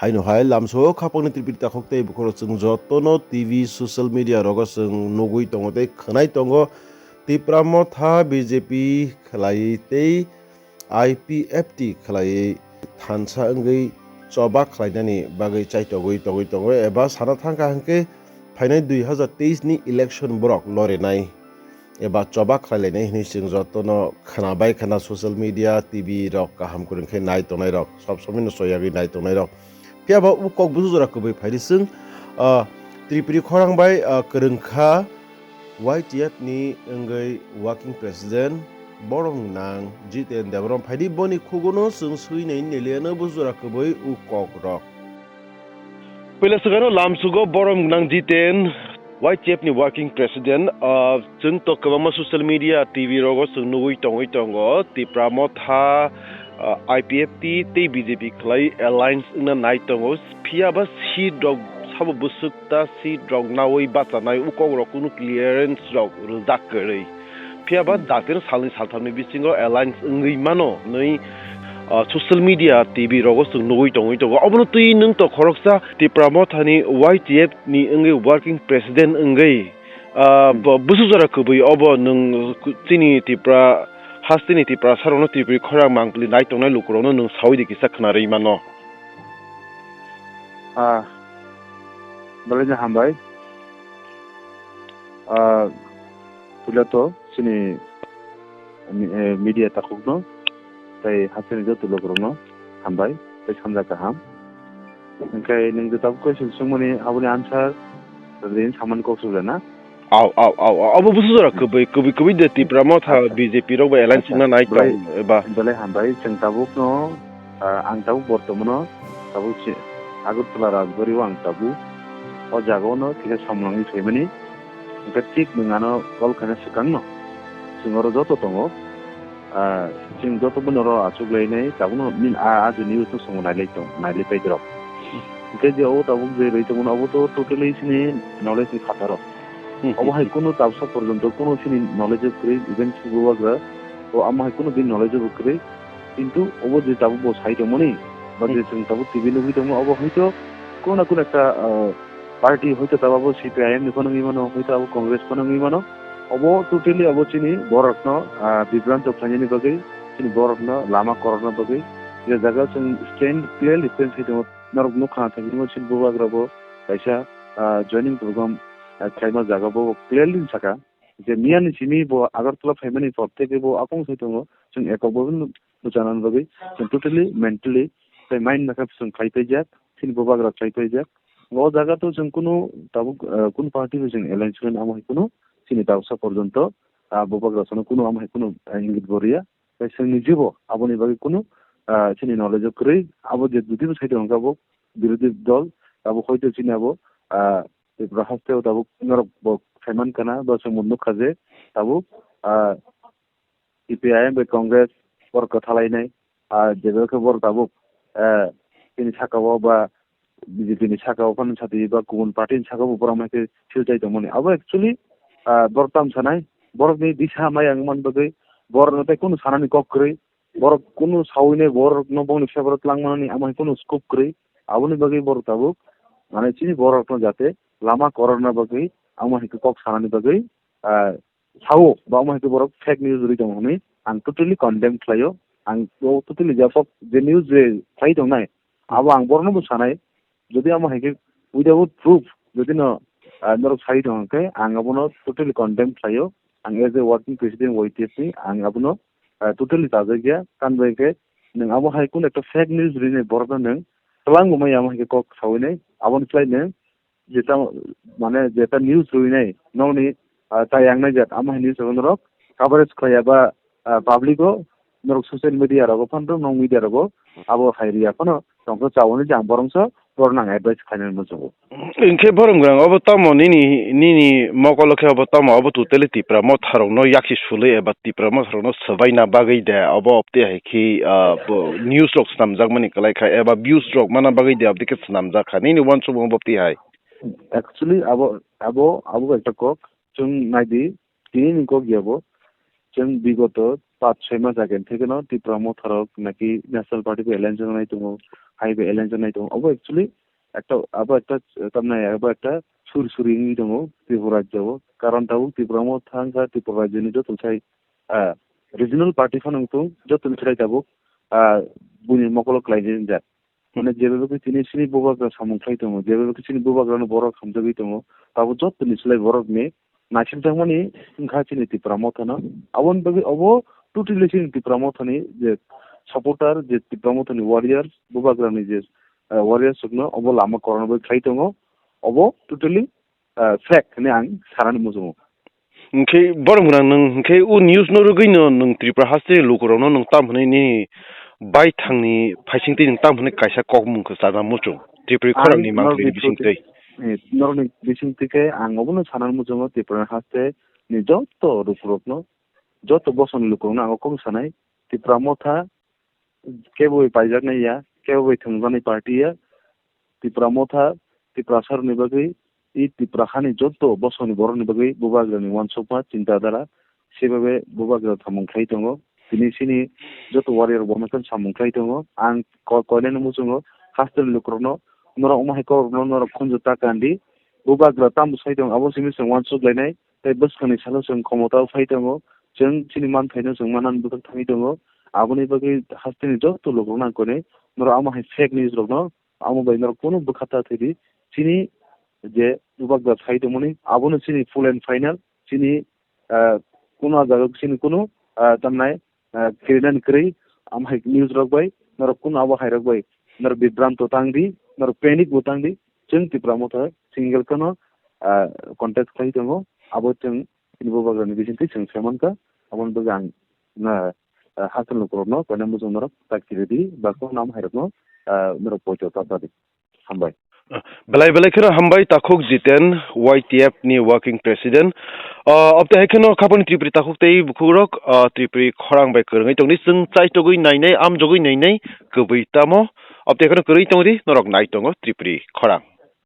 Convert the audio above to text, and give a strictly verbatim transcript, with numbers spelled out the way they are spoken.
Aino hai lamso khapangni Tripuri takhuk tei bukhoro chwng jotono T V, social media rogo chwng nugwi tongo tei khwnai tongo. Tipra Motha B J P khwlaiwi tei I P F T khwlaiwi thansa wngwi choba khlainani bagwi chaitogwi tongwi tongo eba sana thangkha hwnkhe phainai dui hazar teis ni election borok lorinai eba choba khlailainai hinwi chwng jotono khwnabai khwna social media, T V rok kaham kwrwng khe nai tongnai rok, sob somoi no soyagwi nai tongnai rok. Phiya ba o kok busu jora kwbwi phaidi chwng, ah, Tripuri khorang bai, ah, kwrwng kha Y T F ni wngwi working president borom nang Jiten Debbarma phaidi boni khugono chwng swinai neliano busu jora kwbwi o kok rok. Puila swkangno lamsugo borom gwnang Jiten, Y T F ni working president, ah, chwng to kwbangma social media, T V rogo chwng nugwi tongwi tongo, Tipra Motha, ah, I P F T tei B J P khwlai alliance wngna nai tongo, phiya ba seat rok sabo bwswk ta seat rok nawi bachanai, o kok rok kunu clearance rok rijak kwrwi. Phiya ba Hmm. jatino salni salthamni bisingo alliance wngwi mano hwnwi, ah, social media, T V rogo chwng nugwi tongwi tongo. Obono twi nwng to khoroksa Tipra Mothani Y T F ni wngwi working president wngwi, ah, Hmm. bo-, busu jora kwbwi obo nwng chini Tipra hasteni Tiprasarokno Tripuri khorang mangpili nai tongnai lukurokno nwng sawi di kisa khwnarwi mano. Ah, belai no hambai. Ah, puila to chini mi-, eh, media takhukno tei hasteni joto lukurokno hambai tei sanja kaham. Hwnkhe nwng je tabuk question swngmani aboni answer rin samani kok suljana. Au, au, au, au, abo busu jora Hmm. kwbwi, kwbwi, kwbwi de Tipra Motha Acha. B J P rok bai alliance Acha. wngna nai Belai, tong, eba. belai hambai, chwng tabukno, ah, ang tabuk bortomano tabuk si-, Agartala Rajbari o ang tabuk. O jaga o no kisa samlangwi phaimani. Hwnkhe thik nwng ano call khaina swkang no. Chwng oro joto tongo. Ah, chwng joto bono oro achuk lainai, tabukno min a, a joni o to songo nailai tong, nailai pai rok. Hwnkhe je o tabuk je rwi tongmani, obo to totally chini knowledge ni phataro. Hmm, Obo hmm, hai hmm. kunu tabsa porjonto kunu chini knowledge o kwrwi, even si bubagra, o amo hai kunu bini knowledge o bo kwrwi. Kintu obo je tabuk bo sai tongmani, ba je Hmm. chwng tabuk T V nugwi tongmani, obo hoito kunu na kunu ekta, ah, party hoito tabuk bo C P I M ni phano wngwi mano, hoito abo Congress phano wngwi mano. Obo totally abo chini borokno, ah, bibranto khlainani bagwi, chini borokno lama korokna bagwi, je jaga chwng stand, clearly stand khai tongo, norok nukha thangwi chini bubagra bo kaisa, ah, joining program, ah, khlaima jaga bo clearly saka je miyani simi bo Agartala phaimani por theke bo akung sai tongo, chwng ekok bo no bwchanani bagwi chwng totally, mentally tei mind nakha chwng khlai paijak, chini bubagra khlai paijak. O jaga to chwng kunu tabuk, ah, kunu party bai chwng alliance khaina amo hai kunu chini tabuksa porjonto, ah, bubagra sano kunu amo hai kunu, ah, ingit bo riya. Tei chwng ni jibo aboni bagwi kunu, ah, chini knowledge o kwrwi. Abo je jodi bo sai tong kha bo birodhi dol, abo hoito chini abo, ah, Tripura haste o tabuk norok bo saiman kana, bo chwng bo nukha je tabuk, ah, C P I M bai Congress borok kwthalainai, ah, jeba khe borok tabuk, eh, chini saka o ba B J P ni saka o phano sati ba kubun party ni saka o bo borok mai khe phil chai tongmani. Abo actually, ah, borok tam sanai, borok ni disa maya wngmani bagwi borok no tei kunu sanani kok kwrwi, borok kunu sawi nai borok no bongni favour o twlang mani amo hai kunu scope kwrwi. Aboni bagwi borok tabuk, mane chini borok no jate lama korokna bagwi amo hai khe kok sanani bagwi, ah, sao, ba omo hai khe borok fake news rwi tongo hwnwi ang totally condemn khlaio. Ang o totally je kok je news je khlai tongnai, abo ang borokno bo sanai. Jodi omo hai khe without proof, jodi no, ah, norok sai tong khe, ang abono totally condemn khlaio. Ang as a working president Y T F ni, ang abono, ah, totally chajakya. Tamni bagwi khe nwng abo hai kunu ekta fake news rwinai borokno nwng twlang bo maya, amo hai khe kok sawi nai. Aboni slai nwng jeta, mane jeta news rwinai nokni, ah, chayang nai jat, amo hai news rok norok coverage khlaiya ba, ah, public o norok social media rogo phano, norok media rogo abo hai riya phano tongkha chawoni jang borok so borok nang advice khainani muchungo. Hinkhe borok rang obo tamo nini, nini mokolo khe obo tamo obo totally Tipra motharokno yakhi sului eba Tipra motharokno swbaina bagwi de obo obtwi hai khe, ah, bo news rok swnamjakmani kwlai kha eba views rok mana bagwi de obtwi khe swnamjak kha nini uansukmung obo obtwi hai. Actually, abo, abo, abo ekta kok. Chwng naidi, tini ni kok ya bo. Chwng bigoto pach soi mas age thekeno Tipra Motha rok naki National Party bai alliance wngnai tongo, hai bai alliance wngnai tongo. Obo actually ekta, abo ekta, tamni abo ekta sur suri wngwi tongo Tripura rajyo o. Karon tabuk Tipra Motha wngkha Tripura rajyoni joto sai, ah, regional party phano wngthung, jotoni sai tabuk, ah, buini mokolo khlaijak. Mane jeba khe chini, chini bubagra samung khlai tongo, jeba khe chini bubagrano borok hamjagwi tongo, tabuk jotoni slai borokni naisingjakmani wngkha chini Tipra Mothano. Aboni bagwi obo totally chini Tipra Mothani je supporter, je Tipra Mothani warriors, bubagrani je, eh, warriors rokno obo lama korna bai khlai tongo. Obo totally, eh, fake hwnwi ang sanani muchungo. Hwnkhe borok gwnang nwng hwnkhe o news no rwgwino nwng Tripura haste lukurokno nwng tam hwnwi nini baithangni phaisingtwi nwng tam hwnwi kaisa kokmung khe chajak muchung Tripuri khorangni mangpili bisingtwi. Eh, norokni bisingtwi khe ang obono sanani muchungo Tripura haste ni joto lukurokno, joto bosongni lukurokno ang o kok sanai, Tipra Motha kebo bai paijaknai ya, kebo bai thwngjaknai party ya, Tipra Motha, Tiprasarokni bagwi, i Tipra hani joto bosongni borokni bagwi bubagrani uansukma chinta dhara, sebabe bubagra samung khlai tongo. Tini chini joto warrior rok bo samung khlai tongo. Ang ko-, koinani muchungo hasteni lukurokno, norok omo hai kokrokno norok khunju ta kandi. Bubagra tamo sai tongo, abo simi chwng uansuk lainai. Tei bwskangni salo chwng khomotao phai tongo. Chwng chini manthaino chwng manani bwkhak thangwi tongo. Aboni bagwi hasteni joto lukurokno ang koinai, norok amo hai fake news rokno, amo bai norok kunu bwkha ta thwi di. Chini je bubagra sai tongmani, abono chini full and final. Chini, ah, kunu ah jaga chini kunu, ah, tamnai, ah, kirinani kwrwi, amo hai news rok bai, norok kunu abo hai rok bai, norok bibranto tang di, norok panic bo tang di. Chwng Tipra Motha single kheno, ah, contest khlai tongo, abo chwng chini bubagrani bisingtwi chwng se mankha, aboni bagwi ang, ah, ah, hasteni lukurokno koinani muchung norok ta kiri di, ba kunu amo hai rokno, ah, norok poito ta di. Hambai. Belai belai kheno hambai takhuk Jiten, Y T F ni working president. Ah, obte hai kheno khapani Tripuri takhuk tei bukhukrok, ah, Tripuri khorang bai kwrwngwi tongdi. Chwng chaitogwi nainai, amjogwi nainai, kwbwi tamo. Obte kheno kwrwi tongdi, norok nai tongo Tripuri khorang.